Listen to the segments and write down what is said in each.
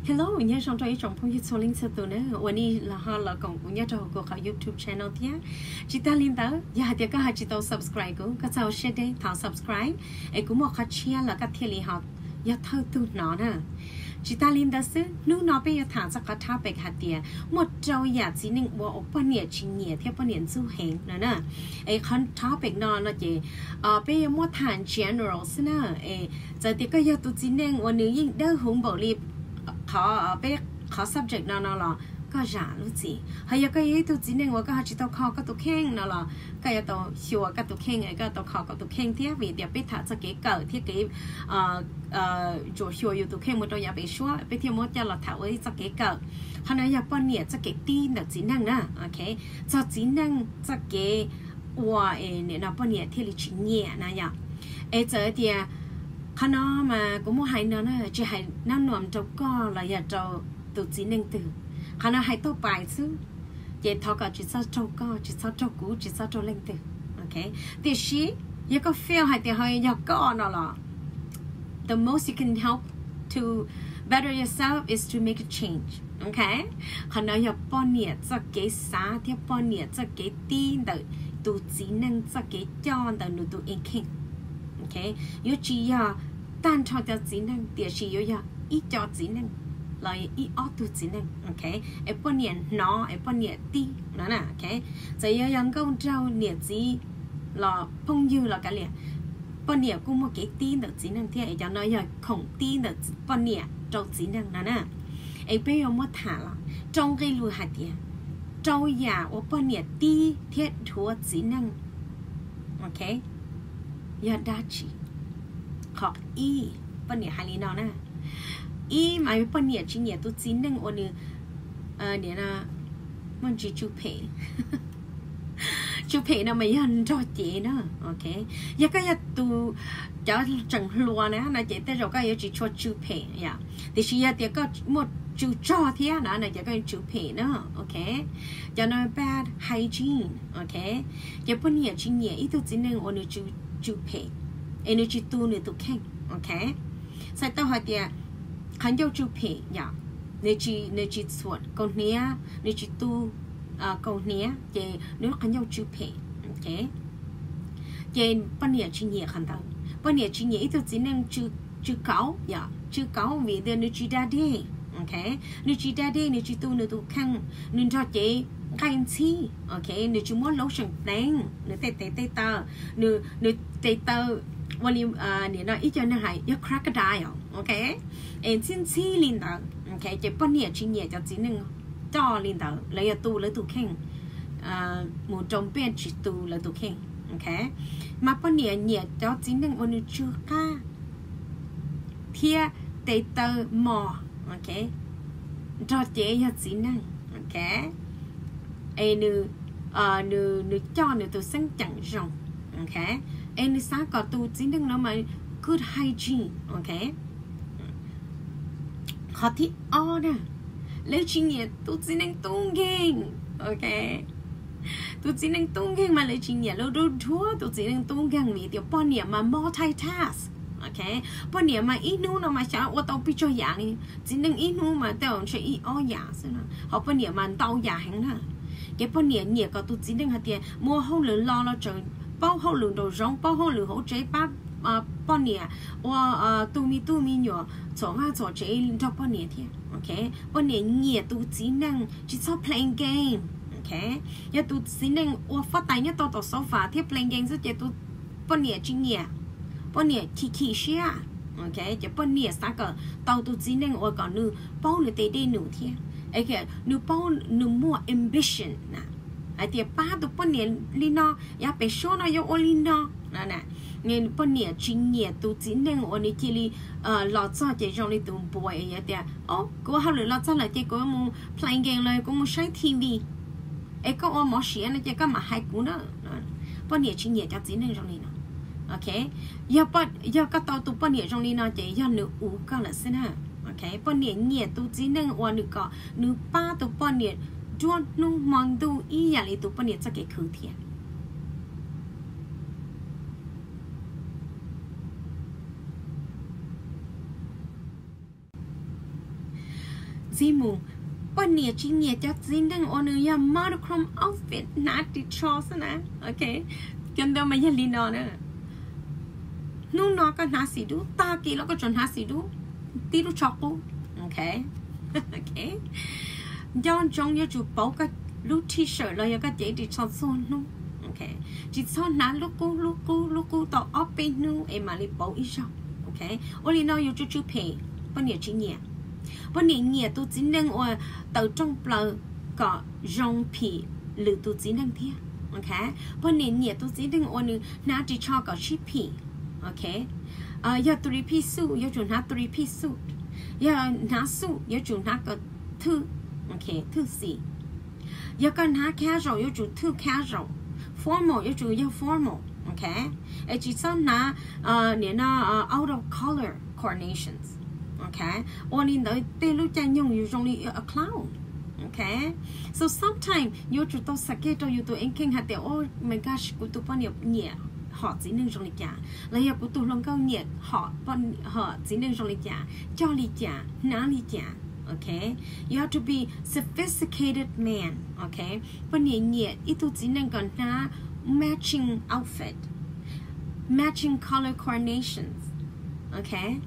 Hello, nyob zoo rau ib tsoom phooj ywg txhua leej txhua tus na, uas nej los ho los koom kuv nyob rau hauv kuv qhov YouTube channel thiab. Tsis tas li ntawd, yog hais tias koj ho tsis tau subscribe kuv, koj txhob siab deb thov subscribe, es kuv muaj qhov tshiab los koj thiaj li ho yog thawj tug hnov na. Tsis tas li ntawd xwb, hnub no peb yuav tham txog qhov topic hais tias muaj rau yam txiv neej ua uas poj niam tsis nyiam thiab poj niam ntxub heev no na. Es qhov topic no no ces peb yuav muab tham general xwb na. Es txawm tias koj yog tus txiv neej uas nws yeej dawb huv npaum li qhov, peb qhov subject no no los koj zam lub txim. Ho yog koj yog ib tug txiv neej uas koj ho tsis tau kho koj tus kheej no los koj yuav tau xyuas koj tus kheej, koj tau kho koj tus kheej thiab, vim tias peb tham txoj kev kawm thiab kev tsuas xyuas yus tus kheej mus rau yav pem suab, peb thiaj muab coj los tham ua ib txoj kev kawm. Qhov no yog poj niam txoj kev tib ntawm txiv neej na. Txog txiv neej txoj kev ua es nim no poj niam thiaj li tsis nyiam na yom. Es txawm tias qhov no mas kuv muab hais no na, tsis hais nab nuam rau koj los yog rau tus txiv neej twg, qhov no hais tuaj pais xwb. Ces thov kom tsis txhob raug koj, tsis txhob raug kuv, tsis txhob raug leej twg. Tiam sis yog koj feel hais tias ho yog koj no los the most you can help to better yourself is to make a change. Ok, qhov no yog poj niam txoj kev xav thiab poj niam txoj kev tib ntawm tus txiv neej txoj kev coj ntawm nws tus kheej. Ok, yuav tsis yog tag nrho cov txiv neej, tiam sis yuav yog ib co txiv neej los ib ob tug txiv neej. Ok, es poj niam hnov es poj niam tib no na. Ok, txawm yuav yog nkauj nraug niam txiv los phooj ywg los kav liam, poj niam kuj muaj kev tib ntawm txiv neej thiab. Es cov no yog khoom tib ntawm poj niam rau txiv neej no na. Es peb yuav muab tham los rau nqe lus hais tias rau yam uas poj niam tib thiab dhuav txiv neej, ok, yog dab tsi? Qhov ib, poj niam hais li no na. Ib mas poj niam tsis nyiam tus txiv neej uas nws muaj ntsis tsw phem. Tsw phem no mas yog nrog cev na. Ok, yog koj yog tus, cov tseem hluas na no ces tej zaum koj yuav tsis tshua tsw phem yom, tiam sis yog tias koj muaj tsw tsog thiab no no ces koj yuav tsw phem na. Ok, cov no bad hygiene. Ok, ces poj niam tsis nyiam ib tug txiv neej uas nws tsw phem es nws tsis tu nws tus kheej. Ok, txhais tau hais tias qhov ncauj tsw phem yom, nws tsis txhuam kaus hniav, nws tsis tu kaus hniav ces nws qhov ncauj tsw phem. Ok, ces poj niam tsis nyiam qhov ntawd. Poj niam tsis nyiam ib tug txiv neej tsw kauv yom, tsw kauv vim tias nws tsis da dej. Ok, nws tsis da dej, nws tsis tu nws tus kheej, nws nrog cev nqaij ntxhib. Ok, nws tsis muab lotion pleev nws tej tes tej taw, nws tes taw ua li, nim no ib co neeg hais yog crocodile. Ok, es ntxhib ntxhib li ntawd. Ok, ces poj niam tsis nyiam cov txiv neej coj li ntawd, lawv yog tu lawv tus kheej mus rau npej tsis tu lawv tus kheej. Ok, mas poj niam nyiam cov txiv neej uas nws tsw qab thiab tes taw mos. Ok, nrog cev yog txiv neej. Ok, es nws, nws coj nws tus xeeb ceem zoo. Ok, es nws xav kom tus txiv neej no mas good hygiene. Ok, qhov thib ob na, lawv tsis nyiam tus txiv neej tub nkeeg. Ok, tus txiv neej tub nkeeg mas lawv tsis nyiam, lawv dhuav dhuav tus txiv neej tub nkeeg vim tias poj niam mas multitask. Ok, poj niam mas ib hnub no mas xyav ua tau pes tsawg yam li, txiv neej ib hnub mas tej zaum ntshe ib ob yam xwb no, ho poj niam mas ntau yam heev na. Ces poj niam nyiam kom tus txiv neej hais tias mus ua hauj lwm los los tseem paub hauj lwm nraum zoov, paub hauj lwm hauv tsev, pab poj niam ua, tu me tub me nyuam, txhom vaj txhom tsev nrog poj niam thiab. Ok, poj niam nyiam tus txiv neej tsis txhob play game. Ok, yog tus txiv neej ua huab tais nyob tau tom sofa thiab play game xwb ces tus poj niam tsis nyiam, poj niam chim chim siab. Ok, ces poj niam xav kom tau tus txiv neej uas kom nws paub nws tes dej num thiab, nws paub, nws muaj ambition na, hais tias pab tus poj niam li no, yav pem suab no yuav ua li no. Poj niam tsis nyiam tus txiv neej uas nws cia li los txog ces zoo li tus npua es yog tias, o, kuv ua hauj lwm los txog lawm ces kuv mus play game los kuv mus saib T V, es koj ua mov siav no ces koj mam hais kuv na. Poj niam tsis nyiam cov txiv neej zoo li no. Ok, yog koj tau tus poj niam zoo li no ces yog nws uv koj lawm xwb na. Ok, poj niam nyiam tus txiv neej uas nws kom nws pab tus poj niam nruab hnub hmo ntuj ib yam li tus poj niam txoj kev khwv thiab. Txij mus, poj niam tsis nyiam cov txiv neej uas nws yog monochrome outfit hnav ris tsho xwb na. Ok, cov ntawd mas yog li no na. Hnub no koj hnav xim dub, tag kis los koj tsuas hnav xim dub, tib lub tsho qub. Ok, nco ntsoov yuav tsum pauv koj lub t-shirt los yog koj cev ris tsho txhua hnub. Tsis txhob hnav lub qub lub qub lub qub tau ob peb hnub es mam li pauv ib zaug. Ua li no yuav tsum tsw phem, poj niam tsis nyiam. Poj niam nyiam tus txiv neej uas tawm rooj plaws kom zoo phim lwm tus txiv neej thiab. Poj niam nyiam tus txiv neej uas nws hnav ris tsho kom sib phim. Ok, yog three piece suit yuav tsum hnav three piece suit, yog hnav suit yuav tsum hnav kom thwj, thwj xim. Yog koj hnav casual yuav tsum thwj casual, formal yuav tsum yog formal. Ok, es tsis txhob hnav nim no out of color carnations. Ok, ua li ntawd tej lub caij nyoog yus zoo li a clown. Ok, so sometimes yuav tsum tau xav kiag rau yus tus ev kheej hais tias, oh my gosh, kuv tus poj niam nyiam hom txiv neej zoo li cas, los yog kuv tus hluas nkauj nyiam hom txiv neej zoo li cas, coj li cas, hnav li cas. Ok, you have to be sophisticated man. Ok, poj niam nyiam ib tug txiv neej kom hnav matching outfit, matching color carnations. Ok,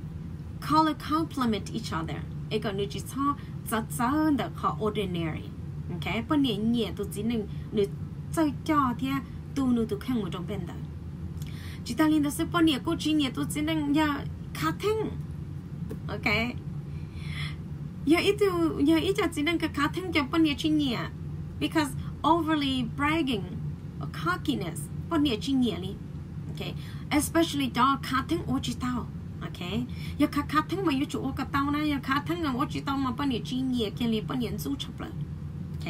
color complement each other, es kom nws tsis txhob txawv txawv ntawm qhov ordinary. Ok, poj niam nyiam tus txiv neej nws txawj coj thiab tu nws tus kheej mus rau npe ntawd. Tsis tas li ntawd xwb, poj niam kuj tsis nyiam tus txiv neej yog khav theeb. Ok, yog ib tug, yog ib co txiv neej khav theeb ces poj niam tsis nyiam, because overly bragging, cockiness, poj niam tsis nyiam li. Ok, especially cov khav theeb ua tsis tau. Ok, yog khav khav theeb mas yuav tsum ua kom tau na, yog khav theeb ua tsis tau mas poj niam tsis nyiam kiag li, poj niam ntxub tshaj plaws. Ok,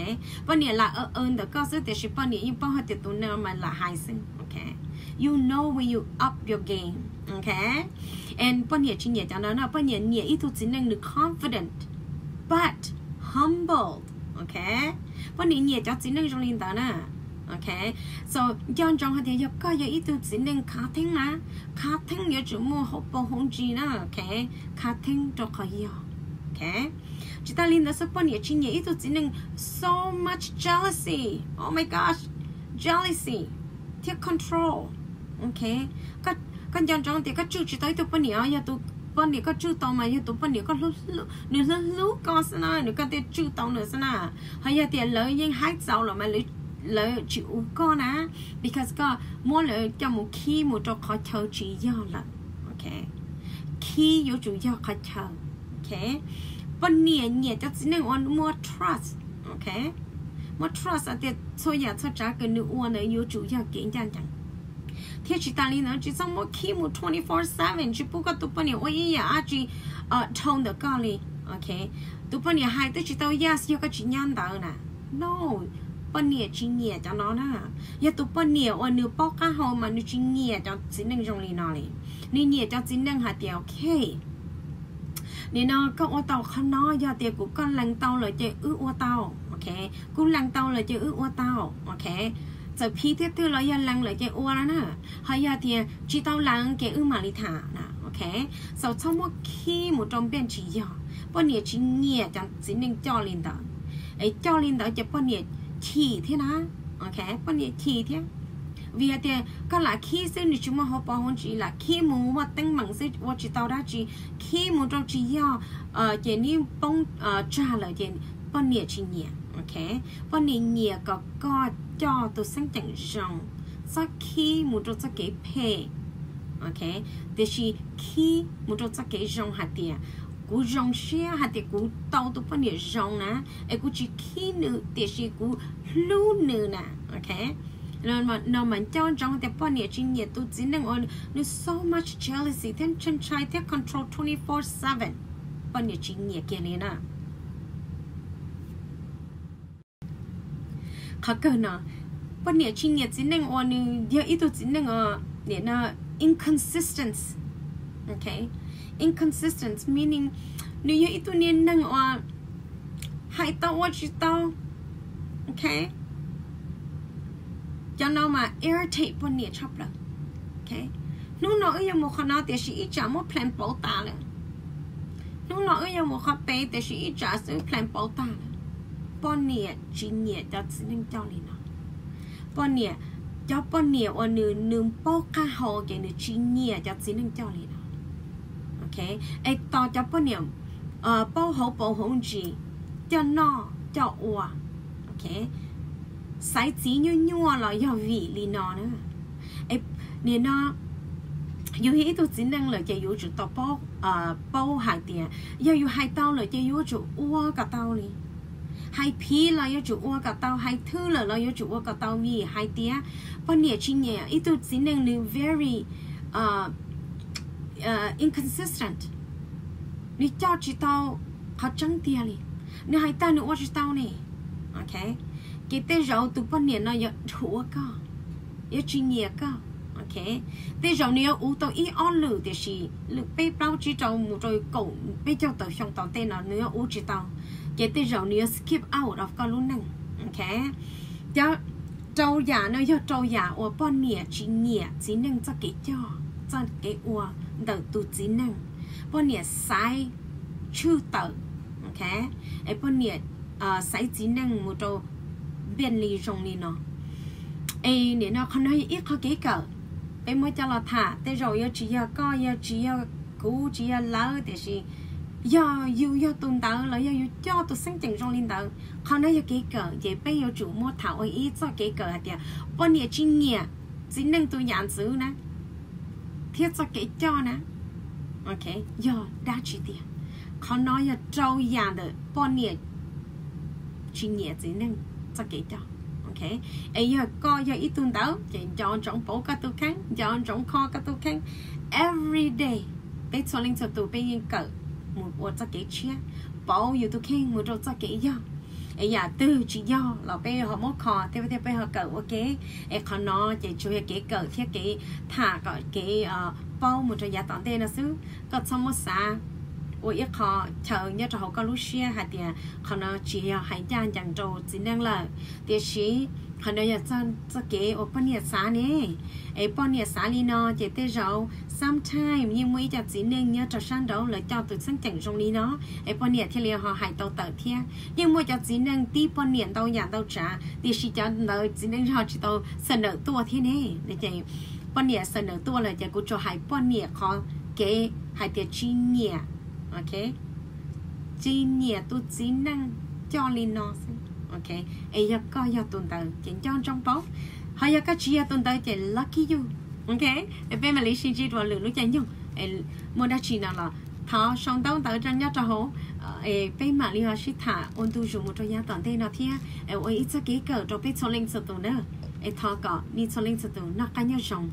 poj niam lam aw aw ntawm koj xwb tiam sis poj niam yeej paub hais tias tus no mas lam hais xwb. Ok, you know when you up your game. Ok, and poj niam tsis nyiam cov no no, poj niam nyiam ib tug txiv neej nws confident but humbled. Ok, poj niam nyiam cov txiv neej zoo li ntawd na. Ok, so nco ntsoov hais tias yog koj yog ib tug txiv neej khav theeb na, khav theeb yuav tsum muaj hauv paus hauv ntsis na. Ok, khav theeb rau qhov yog. Ok, tsis tas li ntawd xwb, poj niam tsis nyiam ib tug txiv neej so much jealousy. Oh my gosh, jealousy thiab control. Ok, koj nco ntsoov tias koj tswj tsis tau ib tug poj niam, yog tus poj niam koj tswj tau mas yog tus poj niam koj, nws hlub hlub koj xwb na, nws koj thiaj tswj tau nws xwb na. Ho yog tias lawv yeej haib txaus los mas lawv tsis ua koj na, because koj muab lawv coj mus khib mus rau qhov chaw tsis yog lawm. Ok, khib yuav tsum yog qhov chaw. Ok, poj niam nyiam cov txiv neej uas muaj trust. Ok, muaj trust hais tias txhua yam txhua tsav kws nws ua ntawd yuav tsum yog kev ncaj ncees. Thiab tsis tas li ntawd tsis txhob muab khib mus twenty four seven, tsis pub koj tus poj niam ua ib yam dab tsi dhau ntawm koj li. Ok, tus poj niam hais twb tsis tau yes yog koj tsis nyob ntawd na. No, poj niam tsis nyiam cov no na. Yog tus poj niam uas nws paub qab hau mas nws tsis nyiam cov txiv neej zoo li no li. Nws nyiam cov txiv neej hais tias, ok, nim no koj ua tau qhov no, yog tias kuv koj lees tau lawm ces wb ua tau. Ok, kuv lees tau lawm ces wb ua tau. Ok, txawm phiv thiab twg los yog lees lawm ces ua na. Ho yog tias tsis tau lees ces wb mam li tham na. Ok, so txhob muab khib mus rau npe tsis yog. Poj niam tsis nyiam cov txiv neej coj li ntawd. Es coj li ntawd ces poj niam chim thiab na. Ok, poj niam chim thiab. Vim hais tias koj lam khib xwb, nws tsis muaj hauv paus hauv ntsis, lam khib mus muaj teeb meem xwb ua tsis tau dab tsi, khib mus rau tsis yog, ces nws poob tsag lawm ces poj niam tsis nyiam. Ok, poj niam nyiam kom koj coj tus xeeb ceem zoo, txhob khib mus rau txoj kev phem. Ok, tiam sis khib mus rau txoj kev zoo hais tias kuv zoo siab hais tias kuv tau tus poj niam zoo na, es kuv tsis khib nws tiam sis kuv hlub nws na. Ok, no mas nco ntsoov tias poj niam tsis nyiam tus txiv neej uas nws so much jealousy thiab ntshai ntshai thiab control twenty four seven. Poj niam tsis nyiam kiag li na. Qhov kawg no, poj niam tsis nyiam txiv neej uas nws yog ib tug txiv neej uas nim no inconsistent. Ok, inconsistent meaning nws yog ib tug niag neeg uas hais tau ua tsis tau. Ok, cov no mas irritate poj niam tshaj plaws. Ok, hnub no wb yuav mus qhov no tiam sis ib tsam muab plan pauv tas lawm. Hnub no wb yuav mus qhov pem tiam sis ib tsam xwb plan pauv tag lawm. Poj niam tsis nyiam cov txiv neej coj li no. Poj niam, cov poj niam uas nws, nws paub qab hau ces nws tsis nyiam cov txiv neej coj li no. Es tos cov poj niam paub hauv paus hauv ntsis, coj noj coj ua. Xaiv txiv nyuaj nyuaj los yog vim li no na. Nim no yus yog ib tug txiv neej lawm ces yuav tsum tau paub, paub hais tias yog yus hais tau lawm ces yuav tsum ua kom tau li. Hais phiv los yuav tsum ua kom tau, hais thwb lawm los yuav tsum ua kom tau vim hais tias poj niam tsis nyiam ib tug txiv neej nws very inconsistent, nws coj tsis tau qhov tseeb tiag li, nws hais tag nws ua tsis tau ne. Ces tej zaum tus poj niam no yuav dhuav koj, yuav tsis nyiam koj. Tej zaum nws yuav uv tau ib ob lwm tiam sis lwm peb plaub tsib rau mus rau kaum peb caug tawm xyoo tom ntej no nws yuav uv tsis tau. Ces tej zaum nws yuav skip out of koj lub neej. Cov rau yam no yog rau yam uas poj niam tsis nyiam txiv neej txoj kev coj, txoj kev ua ntawm tus txiv neej. Poj niam xaiv tshwj tawm, es poj niam xaiv txiv neej mus rau npeej li zoo li no. Es nim no qhov no yog ib qho kev kawm, peb muab coj los tham, tej zaum yuav tsis yog koj, yog tsis yog kuv, tsis yog lawv, tiam sis yog yus yog tus ntawd los yog yus coj tus xeeb ceem zoo li ntawd. Qhov no yog kev kawm ces peb yuav tsum muab tham ua ib txoj kev kawm hais tias poj niam tsis nyiam txiv neej tus yam ntxwv na, thiab txoj kev coj na, yog dab tsi tiag. Qhov no yog rau yam ntawm poj niam tsis nyiam txiv neej txoj kev coj. Es yog koj yog ib tug ntawd ces nco ntsoov pauv koj tus kheej, nco ntsoov kho koj tus kheej. Every day peb txhua leej txhua tus peb yeej kawm mus ua txoj kev tshiab, pauv yus tus kheej mus rau txoj kev yog. Es yam twg tsis yog los peb ho muab kho thiab, thiab peb ho kawm ua ke. Es qhov no ces tsuas yog kev kawm thiab kev tham kom kev paub mus rau yav tom ntej no xwb. Koj txhob muab xav ua ib qho chaw nyob rau hauv koj lub siab hais tias qhov no tsis yog hais ncaj ncees rau txiv neej lawm, tiam sis qhov no yog txoj kev uas poj niam xav ne. Es poj niam xav li no ces tej zaum sometime yeej muaj ib co txiv neej nyob rau sab nraud lawv coj tus xeeb ceem zoo li no, es poj niam thiaj li ho hais tau tawm thiab. Yeej muaj cov txiv neej tib poj niam ntau yam ntau tsav, tiam sis cov ntawd txiv neej zog tsis tau xa nawm tuaj thiab ne. Ces poj niam xa nawm tuaj lawm ces kuv tsuas hais poj niam qhov kev hais tias tsis nyiam, tsis nyiam tus txiv neej coj li no xwb. Es yog koj yog tus ntawd ces nco ntsoov pauv, ho yog koj tsis yog tus ntawd ces lucky you. Peb mam li sib ntsib dua lwm lub caij nyoog. Muaj dab tsi no los thov sau ntaub ntawv nyob rau hauv, es peb mam li ho sib tham ua ntu zus mus rau yav tom ntej no thiab, es ua ib txoj kev kawm rau peb txhua leej txhua tus na. Es thov kom nej txhua leej txhua tus noj qab nyob zoo.